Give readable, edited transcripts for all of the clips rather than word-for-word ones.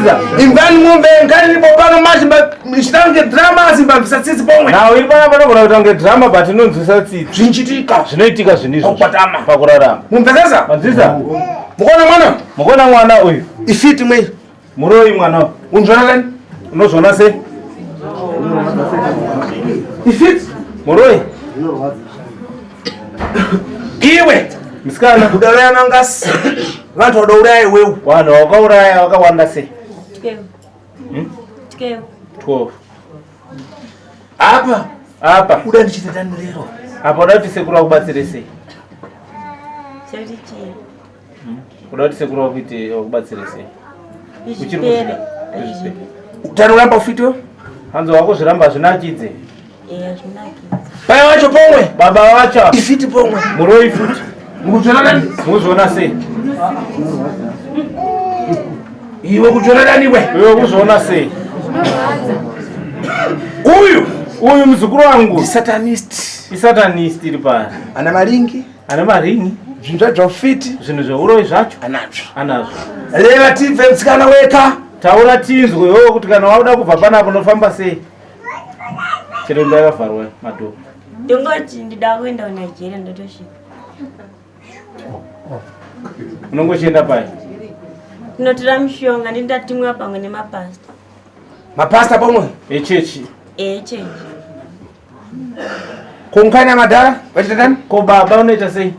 Manzwisisa? Imvani mumbe ngani ripo pano manje chitange drama asi mbabvisa tsitsi pomwe. Nhau iri pana panogona kuita kunge drama but inonzwisa tsitsi. Zvinchitika. Zvinoitika zvinhu izvozvo. Pakukwatama. Pakurarama. Mumvesesa? Manzwisisa? Mukuona mwana? Mukuona mwana uyu? Ifiti mwe. Muroyi mwana uyu. Unzvona lani? Unozviona sei? Ifiti. Muroyi. Iwe. Musikana. Kudauraya nangasi. Vantu vadauraya iwewe. Vanhu vakauraya vakawanda sei? 12. 12. 12. Apa. Apa. Kuda ndichite danurero. Apa uda kuti sekuru vakubatsire sei? Chekuti chii? Uda kuti sekuru vakuite vakubatsire sei? Uchiri Zvipere. kuzvida? Utano uramba ufitiwe? Hanzi wakuzviramba zvinakidze. Eya zvinakidza. Baba wacho pomwe. Baba wacho. Ifiti pomwe. Muroyi futi. Mukuzviona nani? Mukuzviona sei? Iwe kuzviona nani iwe? Iwe kuzviona sei? Uyu Uyu muzukuru wangu. Isatanist. Isatanist iri pari. Ana maringi. Ana maringi. Zvinhu zvacho ufiti. Zvinhu zveuroyi zvacho. Anazvo. Anazvo. Reva tibve musikana weka. Taura tinzwe iwewe kuti kana wakuda kubva panapa unofamba sei? Chero imba yakavharwa madhoo. Ndongoti ndida kuenda kuNigeria ndotosvika. Unongochienda pai? Tinotora mishonga ndindatumwa pamwe nemapasta. Mapasta pamwe? Echechi. Echechi. Kuungana madhara vachita tani? Ko baba unoita sei?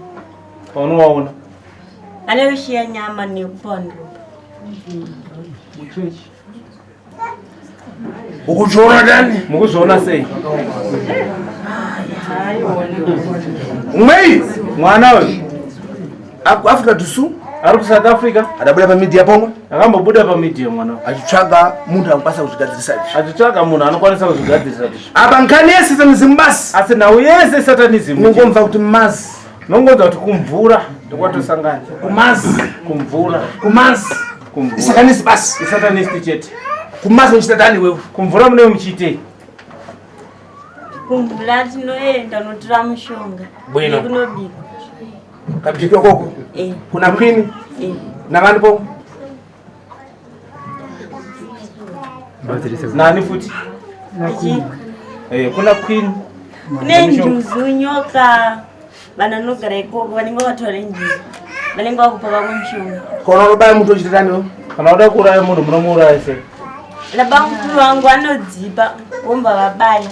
Paunovaona. Anoshiya nyama nekupa ndopa. Muchechi. Ukuzviona tani? Mukuzviona sei? Mwei Mwana uyu Africa do Sul ari kuSouth Africa adabuda pamedia pomwe akambobuda pamedia mwana uyu. Achitsvaga munhu anokwanisa kuzvigadzirisa izvi. Achitsvaga munhu anokwanisa kuzvigadzirisa izvi. Apa nkani yese satanism basi. Asi nhau yese satanism. Unongomva kuti mazi. Unongonzwa kuti kumvura ndokwatosangana. Kumazi. Kumvura. Kumazi. Kumvura. Isatanist basi. Isatanist chete. Kumazi muchita tani wewe? Kumvura munenge muchiitei? Kumvura tinoenda unotora mushonga. Bwino. Nekunobika. Kabikwa koko. Eh. Kuna queen. Eh. Navani po? Nani futi? Achi. Eh, kuna queen. Kune njuzu, nyoka, vanhu vanogara ikoko vanenge vatora njuzu. Vanenge vakupa vamwe mushonga. Kona unobaya muti uchita tani wewe? Kana uda kuuraya munhu munomuuraya sei? Nabamukuru vangu vanodzipa vomba vabaya.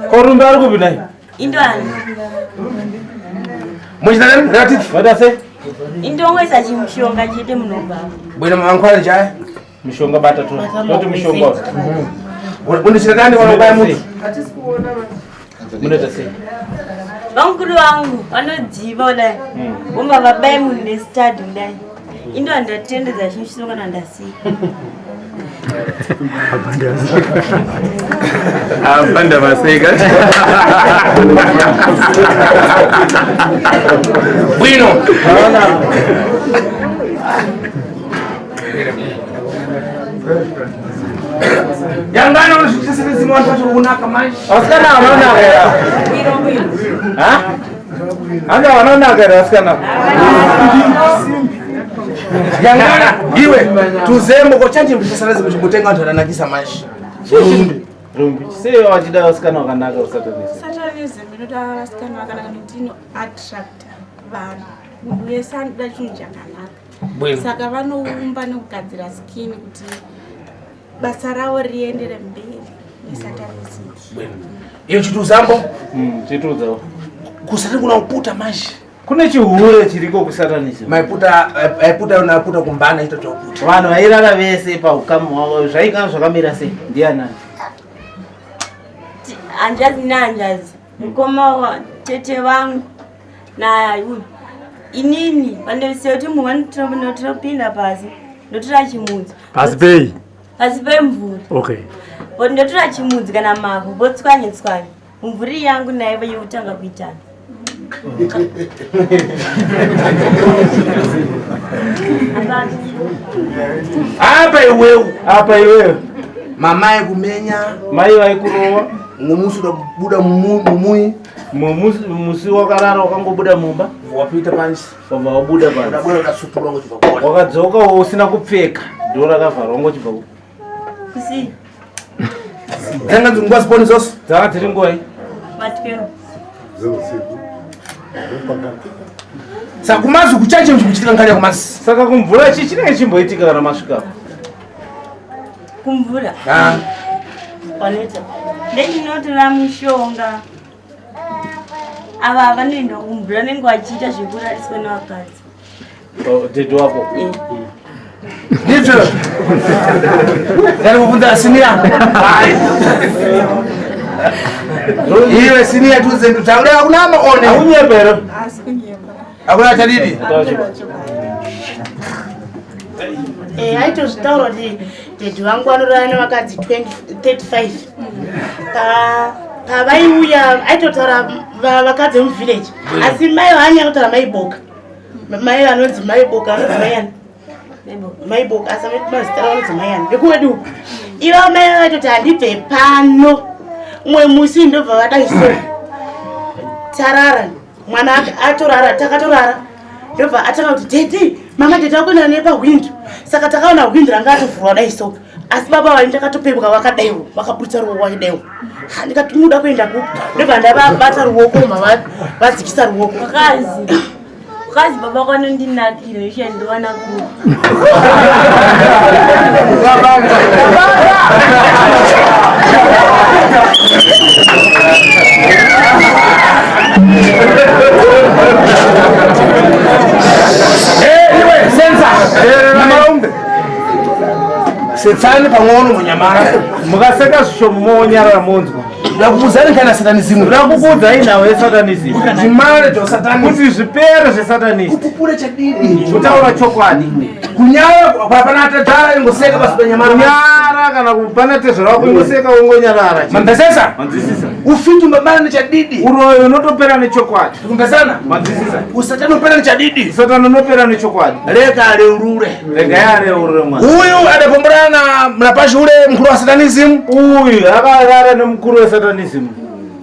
Ko rumbe ari kupi nai? Indwani. Muchita tani? Relative. Vaita sei? Indongoisa chimushonga chete munobva. Bwino mamankwala chaya. Mishonga bata to. Toti mishonga. Undichita tani kana ubaya muti? Munoita sei? Vamukuru vangu vanodziva kudai. Vomba vabaya munhu nestadi kudai. Indo handatendedza chinhu chino kana ndasiya. Abanda maseka. Bwino. Yangana unozvitisirizimu vanhu vacho kunaka manje. Vasikana vanonaka here? Ha? Hanzi vanonaka here vasikana? Yangana iwe tuzembo kochanje mbitisirizimu chimbotenga vanhu vananakisa manje. Rumbi, sei vachida vasikana vakanaka usatanism? Satanism inoda vasikana vakanaka nekuti inoattracta vanhu. Munhu wese anoda chinhu chakanaka. Saka vanoumba nekugadzira skin kuti basa ravo riendere mberi nesatanism. Iyo chituzambo? Chitudzawo. Kusati kuna kuputa manje. Kune chihure chiriko kusatanism. Maiputa aiputa unaputa kumbana ita chokuputa. Vanhu vairara vese paukama hwavo zvainga zvakamira sei? Ndianani? Hanzvadzi nehanzvadzi, mukoma wa tete vangu nayu inini vandosiya kuti mumwe ndinotopinda pasi ndotora chimudzi. Pasi pei? Pasi pemvura. Okay. But ndotora chimudzi kana mavhu votswanye tswanye mumvuri yangu naivo yekutanga kuitana. Apa iwewe. Apa iwewe. Mama aikumenya. Mai vaikurova. Mumusi udabuda mumui. Musi wakarara wakangobuda mumba. Wapita pansi. Wabva wabuda pansi. Udabuda ukasutulwa kuti pakona. Wakadzoka usina kupfeka. Dhoo rakavharwa ngochibva ku. Kusi. Dzanga nguva ziponi zose. Dzanga dziri nguvai? Ma12. Dzeusiku. Saka kumazi kuchache kuchitika nkhani yakumazi. Saka kumvura chii chinenge chimboitika kana masvika? Kumvura. Ah. Waneta. Ndinotora mushonga. Ava vanoenda kumvura vanenge vachiita zvekurariswa nevakadzi. Dhedhi wako. Ndizvo. Ndari kubvunza senior. Iwe senior tuze ndutaura hakuna maone. Aunyepero. Asi kunyemba. Hakuna chadidi. Eh, aitozvitaura kuti dhedhi vangu vanorara nevakadzi 20 35 pavaiuya aitotaura vakadzi vemuvillage, asi mai vaanyanya kutaura maiboka, mai vanonzi maiboka, vanonzi maiani maiboka, asi mazita avo vanonzi maiani vekuwedu uku. Ivo mai vaitoti handibve pano. Umwe musi ndobva vadai so, tarara, mwana atorara, takatorara, ndobva atanga kuti, "Dhedhi, mama, dhedhi akuenda nepahwindo." Saka takaona hwindo ranga atovhurwa dai so, asi baba vai ndakatopepwa vakadaiwo, vakabudisa ruoko vakidaiwo. Ndikati, "Muda kuenda kupi?" Ndobva ndavabata ruoko, ma vadzikisa ruoko. Kazi baba kwanondinakira ishandiwana kupi? Eh, iwe senza. Namaumbe. Setsani pang'ono munyamara. Mukaseka zvishomo monyarara monzwa. Ndakukudzani kana satanism. Ndakukudzai nhau yesatanism. Zvimare zvosatanism. Kuti zvipere zvesatanism. Kupupura chadidi. Kutaura chokwadi. Kunyara hapana atadzara ingoseka basi panyamara. Kunyara kana kupana tezvera wako ingoseka ungonyarara. Mandazesa. Manzwisisa. Ufindu mabana nechadidi. Uroyi unotopera nechokwadi. Kumbesana. Manzwisisa. Usatani upera nechadidi. Satani unopera nechokwadi. Reka areurure. Regai areurure mwana. Uyu adapomborana mnapashi ule mkuru wa satanism. Uyu akarara nemukuru wesatanism.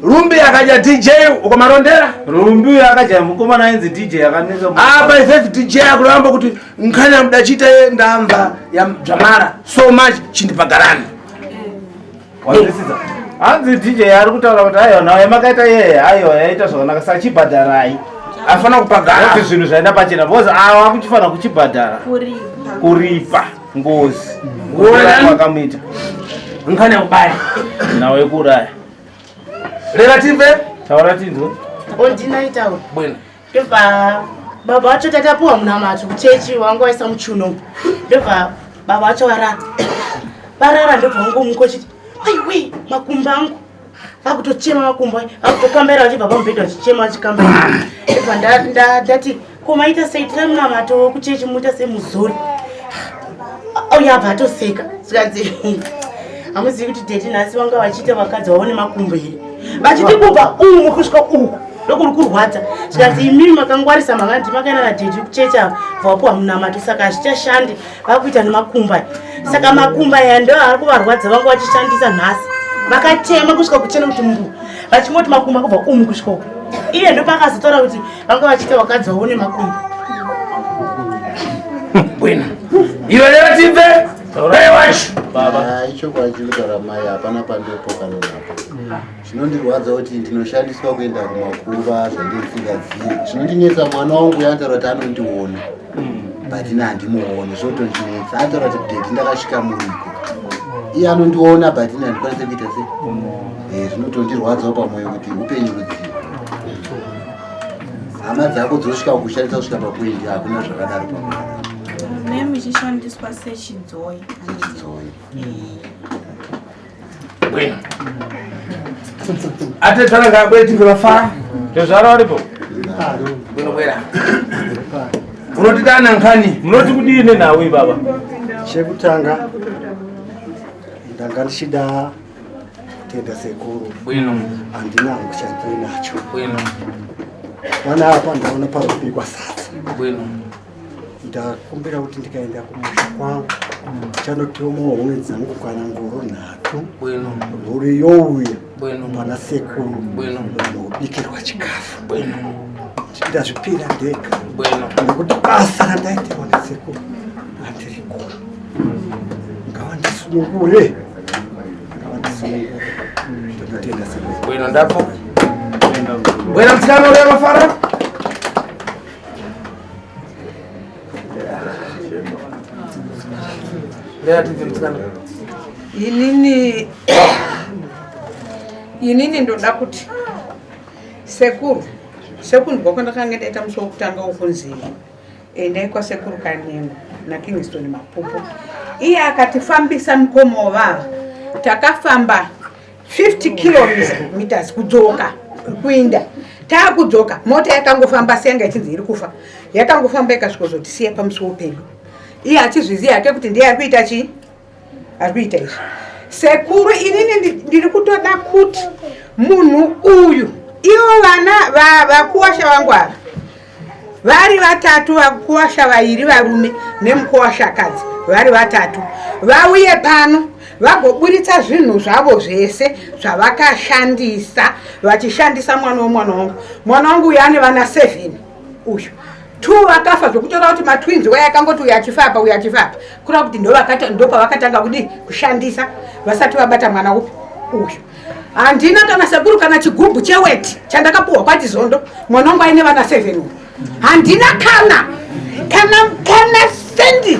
Rumbi akaja DJ ukamarondera. Rumbi uyu akaja mukomana ainzi DJ akanetsa. Apa ifefi DJ akuramba kuti nkhani mudachita ye ndamva ya dzamara so much chindipagarani. Wanzwisisa? Hanzi DJ ari kutaura kuti aiwa, nawe makaita yeye, aiwa, yaita zvakanaka, saka chibhadharai. Afana kupagara. Kuti zvinhu zvaenda pachena because awa akuchifanira kuchibhadhara. Kuripa. Kuripa ngozi. Kuuraya. Wakamuita. Nkhani yakubaya. Nawe kuuraya. Relative. Taura tinzwe. Ondinaitaura. Bwino. Ndobva baba vacho tatapuwa munamato kuchechi, wanga waisa muchuno, ndobva baba vacho varara, varara, ndobva wangomuka uchiti, "Aiwe, makumbo angu!" Vakutochema makumbo, vakutokambaira vachibva pamubhedha vachichema, vachikambaira. Ndobva ndati, "Ko maita sei? Tira munamato wekuchechi, muita semuzori." Auya abva atoseka, zvikanzi, "Hamuzivi kuti dhedhi nhasi vanga vachiita vakadzi vaone makumbo here? Vachiti kubva umu kusvika uku ndokuri kurwadza." Zvikanzi, "Imimi makangwarisa, mama, ndimakaenda nadhedhi kuchechi ava, bva wapuwa munamato, saka hazvichashandi, vakuita nemakumbo aya. Saka makumbo aya ndo ari kuvarwadza, vanga vachishandisa nhasi." Vakachema kusvika kuchena kuti mbu, vachingoti makumbo akubva umu kusvika uku. Iye ndopakazotaura kuti vanga vachiita vakadzi vaone makumbo. Bwino. Iwe relative. Dai wacho. Baba. Ichokwadi chiri kutaura mai, hapana pandopokana napo. Chinondirwadza kuti ndinoshandiswa kuenda kumakuva zvandirisingazivi. Chinondinetsa, mwana wangu yaanotaura kuti anondiona, but ini handimuoni, zvotondinetsa. Anotaura kuti, "Dhedhi, ndakasvika muriko." Iye anondiona, but ini handikwanisi kuita se zvinotondirwadzawo pamwoyo kuti upenyu rudzii, hama dzako dzosvika kushandisa kusvika pakuendi. Hakuna zvakadaro pakurarama. Mune muchishandiswa sechidzoi. Sechidzoi. Bwino. Atetsana ngabwere timbe vafara. Tezvara varipo. Bwino, bwera. Unotitana nkhani. Munoti kudii nenhau iyi, baba? Chekutanga, ndanga ndichida kutenda sekuru. Bwino. Handina hangu chandinacho. Bwino. Panapa ndaona parikubikwa sadza. Bwino. Ndakumbira kuti ndikaenda kumusha kwangu chanotiwo homwe dzangu kana ngoro 3. Bwino. Mhuri youya Bwino. pana sekuru Bwino. nobikirwa chikafu. Bwino. Ndazvipira ndega Bwino. nekuti basa randaitirwa nasekuru handirikona. Ngavandisunungure, ngavandisunungure. Ndinotenda sekuru. Bwino ndapo. Bwera mtsikana uya mafara. Ndeyatidze mtsikana. Inini inini ndoda kuti sekuru, sekunzwa kwandakanga ndaita musi wokutanga wokunzi endai kwasekuru Kanengo naKingston Mapupu, iye akatifambisa mukoma wavava, takafamba 50 kilometers kudzoka kuinda taakudzoka, mota yakangofamba seyanga ichinzi iri kufa, yakangofamba ikasvikozotisiya pamusuwo pedu, iye achizviziva hake kuti ndiye ari kuita chii, ari kuita izvi. Sekuru, inini ndiri kutoda kuti munhu uyu, ivo vana vakuwasha vangu ava vari vatatu, vakuwasha vairi varume nemukuwashakadzi vari vatatu, vauye pano vagoburitsa zvinhu zvavo zvese zvavakashandisa vachishandisa mwana womwana wangu. Mwana wangu uyu ane vana 7, uyu two vakafa, zvekutora kuti matwins waya akangoti uyu achifa apa, uyu achifa apa, kureva kuti ndopavakatanga kudii kushandisa vasati vabata mwana upi uyu. Handina kana sekuru kana chigubhu cheweti chandakapuhwa kwachizondo. Mwana wangu aine vana 7 uyu, handina kana kana kana sendi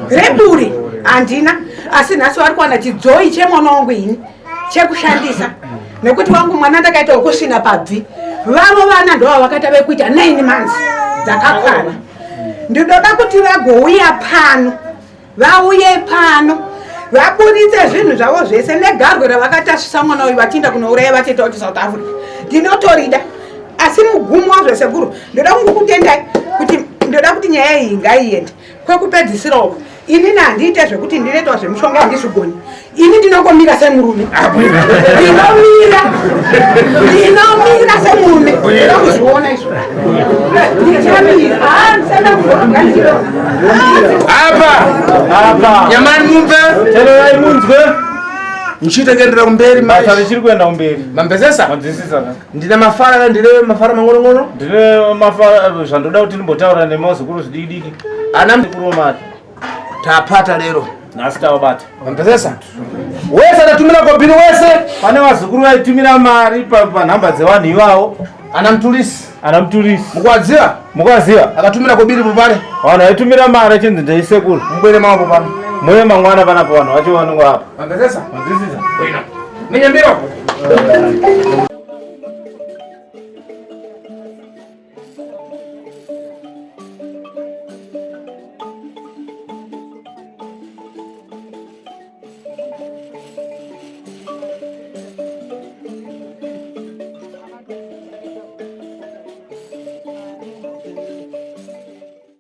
reburi, handina. Asi nhasi vari kuwana chidzoi chemwana wangu ini chekushandisa, nekuti wangu mwana ndakaita wekusvina pabvi, vavo vana ndova vakaita vekuita 9 months dzakakwana. Ndinoda kuti vagouya pano, vauye pano vaburitse zvinhu zvavo zvese negarwe ravakatasvisa mwana uyu vachienda kunouraya vachiita kuti South Africa, ndinotorida. Asi mugumo wazvo sekuru, ndoda kungokutendai kuti ndoda kuti nyaya iyi ngaiende kwekupedzisira uko. Inini handiite zvekuti ndinoitwa zvemushonga, handizvigoni. Ini ndinongomira semurume, ndinomira, ndinomira semurume. Ndoda kuzviona izvo, ndichamira. Apa apa nyamani mumve. Tererai munzwe. Nchitekerera kumberi. Basa richiri kuenda kumberi. Mambezesa. Manzwisisa ka? Ndine mafara, ndine mafara mang'onong'ono. Ndine mafara zvandoda kuti ndimbotaura nemazukuru zvidiki diki. Ana mukuru mati tapata lero. Nhasi tavabata. Mambezesa. Wese anatumira kobiri wese. Pane vazukuru vaitumira mari panhamba dzevanhu ivavo. Ana Mutulisi. Ana Mutulisi. Mukwaziva? Mukwaziva. Akatumira kobiri popale. Vanhu vaitumira mari achinzi ndeisekuru. Mubwere maoko pano. Muye mangwana panapa vanhu vacho vanongo apa. Mambezesa. Manzwisisa. Bwino. Minyambiro.